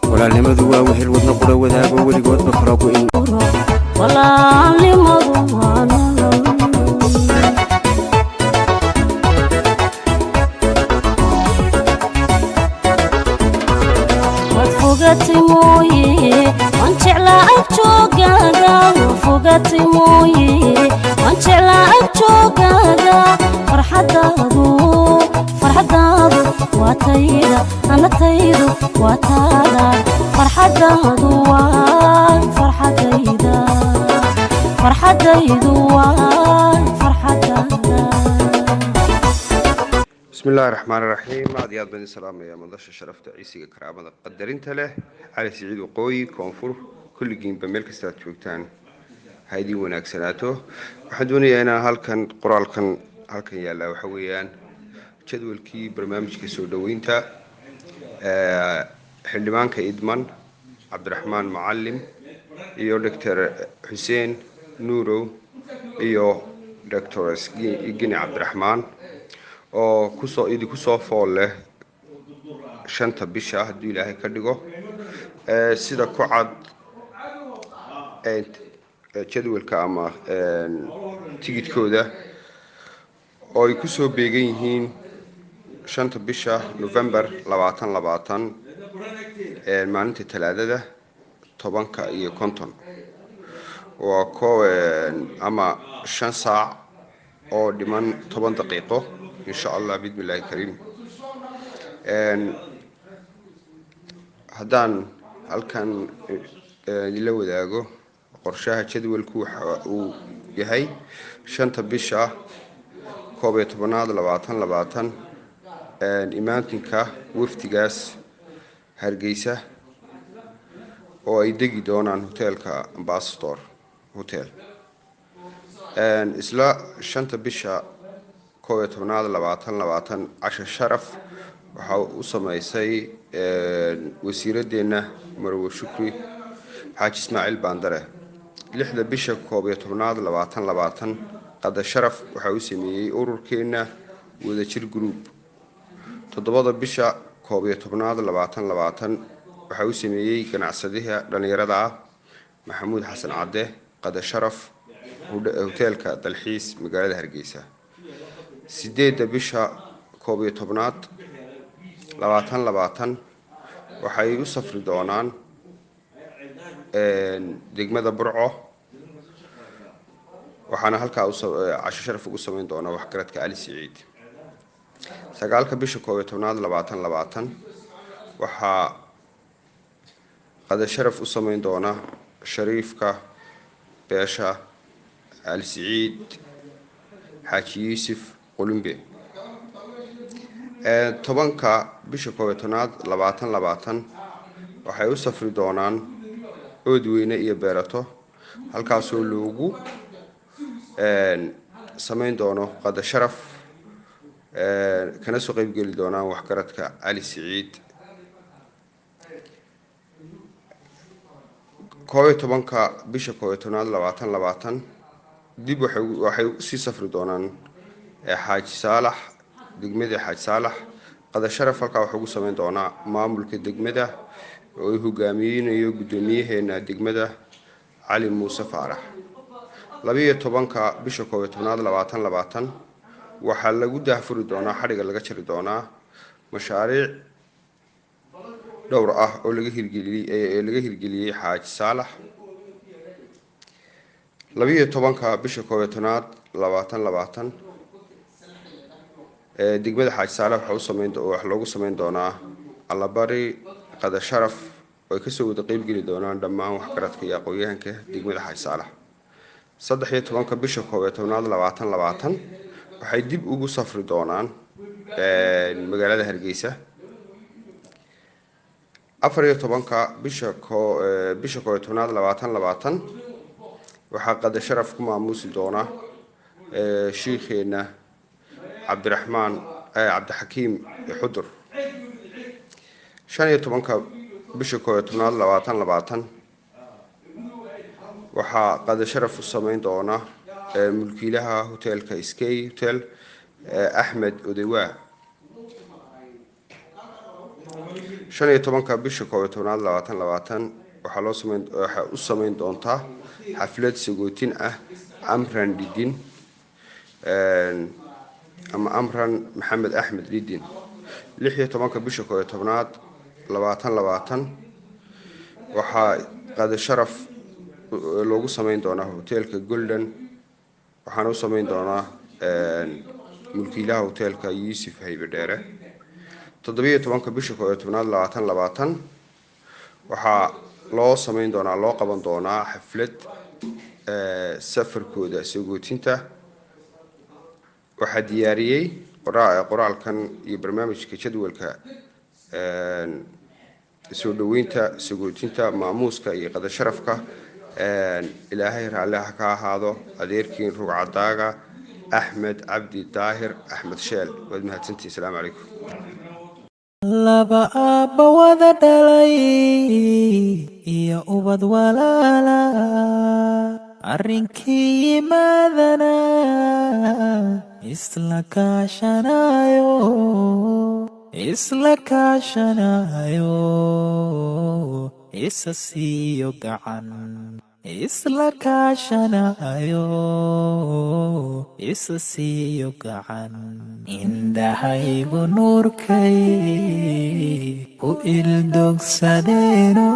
Walaalnimadu waa wehel wadno qura wadaago, weligoodba kala go'in. Walaalnimadu waa nolol. Waad fogatay mooye, waan jeclaa ag joogaaga. Waa fogatay mooye, waan jeclaa ag joogaaga. Farxadaadu, farxadaadu waa tayda, ana taydu waa taada. Farxadaadu waa farxadayda, farxadaydu waa farxadaada. Bismi illaahi raxmaan raxiim. Aad iyo aad baan idin salaamayaa madasha sharafta, ciisiga, karaamada, qadarinta leh, Cali Siciid waqooyi, koonfur, kulligiinba meel kasta aad joogtaan ha idiin wanaagsanaato. Waxaan doonayaa inaan halkan qoraalkan halkan yaallaa waxa weeyaan jadwalkii barnaamijka soo dhoweynta xildhibaanka Idman Cabdiraxmaan Macalim iyo Doctor Xuseen Nuurow iyo Doctor Gini Cabdiraxmaan oo kusoo idinku soo fool leh 5-ta bisha, hadduu Ilaahay ka dhigo, sida ku cad jadwalka ama tigidhkooda oo ay kusoo beegan yihiin 5-ta bisha November 2020, maalinta Talaadada, 10:50, waa ko ama 5 saac oo dhiman 10 daqiiqo, insha Allah, bismi illaahi kariim. Haddaan halkan idinla wadaago qorshaha jadwalku, waxa uu yahay 5-ta bisha 11aad 2020, imaatinka wafdigaas Hargeysa oo ay degi doonaan hoteelka Ambassador Hotel. Isla 5-ta bisha 11aad 2020, casho sharaf waxa u sameysay wasiiradeenna Marwe Shukri Xaaji Ismaaciil Baandare. 6-da bisha 11aad 2020, qada sharaf waxaa u sameeyey ururkeenna Wadajir Group. 7-da bisha 11aad 2020 waxaa u sameeyey ganacsadaha dhallinyarada ah Maxamuud Xasan Cadde qada sharaf hoteelka Dalxiis, magaalada Hargeysa. 8-da bisha 11aad 2020 waxay u safri doonaan degmada Burco, waxaana halkaa casho sharaf ugu sameyn doonaa waxgaradka Cali Siciid. 9-ka bisha 11aad 2020 waxaa qada sharaf u sameyn doona shariifka beesha Cali Siciid, Xaaji Yuusuf Qulumbe. 10-ka bisha 11aad 2020 waxay u safri doonaan Oodweyne iyo Beerato, halkaasoo loogu sameyn doono qada sharaf, kana soo qeybgeli doonaan waxgaradka Cali Siciid. 11-ka bisha 11aad 2020 dib waxay usii safri doonaan Xaaji Saalax, degmada Xaaji Saalax. Qada sharaf halkaa waxaa ugu sameyn doonaa maamulka degmada oo ay hogaaminayo guddoomiyaheena degmada Cali Muuse Faarax. 12-ka bisha 11aad 2020 waxaa lagu daahfuri doonaa, xadhiga laga jari doonaa mashaariic dhowr ah oo laga hirgeliyey, laga hirgeliyey Xaaji Saalax. 12-ka bisha 11aad 2020 degmada Xaaji Saalax waxaa u sameyn, wax loogu sameyn doonaa allabari qada sharaf oo ay kasoo wada qeybgeli doonaan dhammaan waxgaradka iyo aqoon-yahanka degmada Xaaji Saalax. 13-ka bisha 11aad 2020 waxay dib ugu safri doonaan magaalada Hargeysa. 14-ka bisha 11aad 2020 waxaa qada sharaf ku maamuusi doona shiikheena Cabdiraxmaan Cabdixakiim Xudur. 15-ka bisha 11aad 2020 waxaa qada sharaf u sameyn doona mulkiilaha hoteelka Skey Hotel, Axmed Odewaa. 15-ka bisha 11-aad 2020 waxaa loo sameyn waxaa u sameyn doontaa xaflad sagootin ah Amran Dhidin ama Amran Maxamed Axmed Dhidin. 16-ka bisha 11-aad 2020 waxaa qada sharaf loogu sameyn doonaa hoteelka Golden, waxaana u sameyn doonaa mulkiilaha hoteelka Yuusuf Haybe Dheere. 17-ka bisha 11-aad 2020 waxaa loo sameyn doonaa, loo qaban doonaa xaflad safarkooda sagootinta. Waxaa diyaariyey qoraalkan iyo barnaamijka jadwalka soo dhaweynta, sagootinta, maamuuska iyo qada sharafka. Ilaahay raalli ha ka ahaado adeerkiin rugcadaaga Axmed Cabdi Daahir Axmed Sheel. Waad mahadsantihin. Asalaamu calaykum. Laba aabba wada dhalay iyo ubad walaala, arrinkii yimaadana isla kaashanayo, isla kaashanayo, isa siiyo gacan, isla kaashanayo, isa siiyo gacan. Indhahaygu nuurkay ku ildogsadeeno.